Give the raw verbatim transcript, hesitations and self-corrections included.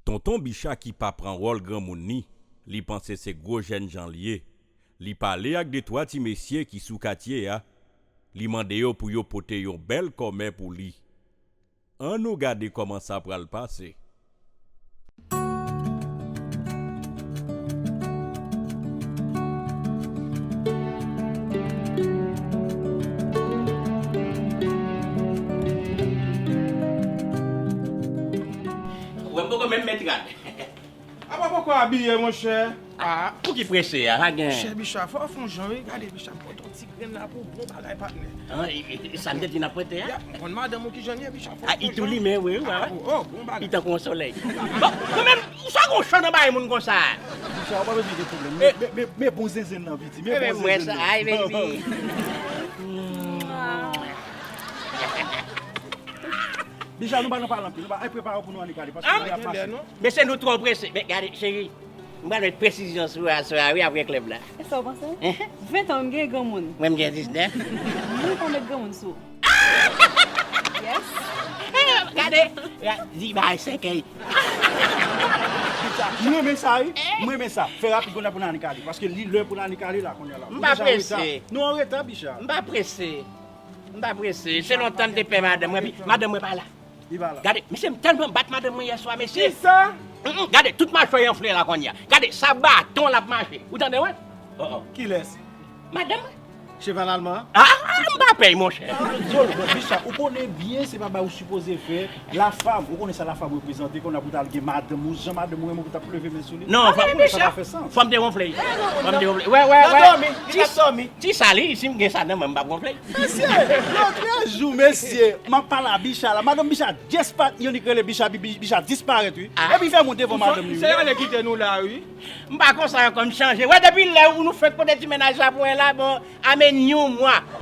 Tonton Bicha ki pa pran wòl granmoun ni, li panse se gwo jènjan l ye. Li pale ak de twa ti mesye ki sou katye a, li mande yo pou yo pote yon bèl kòmè pou li. Ann nou gade kòman sa pral pase. Ou wè m poko menm met rad. Apa poko abiye, monchè? Ah, pou ki prese a, pa gen. Monchè, Bicha, fò w fè yon jan, wi. Gade, Bicha, m pote yon ti grenn la pou bon bagay, patnè. Ah, e, e, e, sa m te di n ap prete a? Ya, m konn madanm ou ki jan l ye, Bicha, fò w fè yon jan. Ah, li tou limen, wi, wi, wi. Ah, oh, bon bagay. Li tankou yon solèy. Bon, kanmenm, sa gon chan nan bagay moun konsa? Bicha, ou pa bezwen gen pwoblèm. Men, men, men, men bon zenzenn nan, Viti. Men bon zenzenn nan. Ay, baby. Bicha, nou pa nan pale anpil. Nou pa, ay, prepare w pou nou ale gade, paske nou ap mache. Men se nou twò prese. Men gade, cheri, m pral met presizyon sou aswè a, wi, apre klèb la. E sa w panse? Ven tan, m gen granmoun. Mwen, m gen diznèf. Mwen pa met granmoun sou. Yes. Gade, di bay sèkèy. M renmen sa, wi. M renmen sa. Fè rapid, kounye a pou n ale gade. Paske li lè pou n ale gade la, kounye a la. M pa prese. Nou an reta, Bicha. M pa prese. M pa prese. Se lontan m te pè madanm mwen, epi madanm mwen pa la. Li pa la. Gade, mesye, m tèlman bat madanm mwen yè swa, mesye. Kisa? Mm, mm, gade, tout machwè y anfle la kounye a. Gade, sa baton l ap mache. Ou tande, wi? Oh, oh. Kilès? Madanm mwen. Cheval alman an? Ah, ah, m pa pè, monchè. Zòl, bon, Bicha, ou konnen byen se pa bagay ou sipoze fè. Lafam, ou konnen sa lafam reprezante, kounye a pou t al gen madanm ou, jan madanm ou renmen ou t ap leve men sou li. Non, fò m te wonfle. Fò m te wonfle. Wè, wè, wè. Ti sa li, si m gen sa nan men m, m p ap wonfle. Mesye, lòt jou, mesye, m ap pale a Bicha la. Madanm Bicha dispa-, yon nèg rele Bicha, Bi-, Bi-, Bicha disparèt, wi. Epi fè moun devan madanm li, wi. Se ale kite nou la, wi. M pa konsa ankò, m chanje. Wè, depi lè ou nou fèk pote ti mennaj la pou mwen la, bon, amenn yon mwa.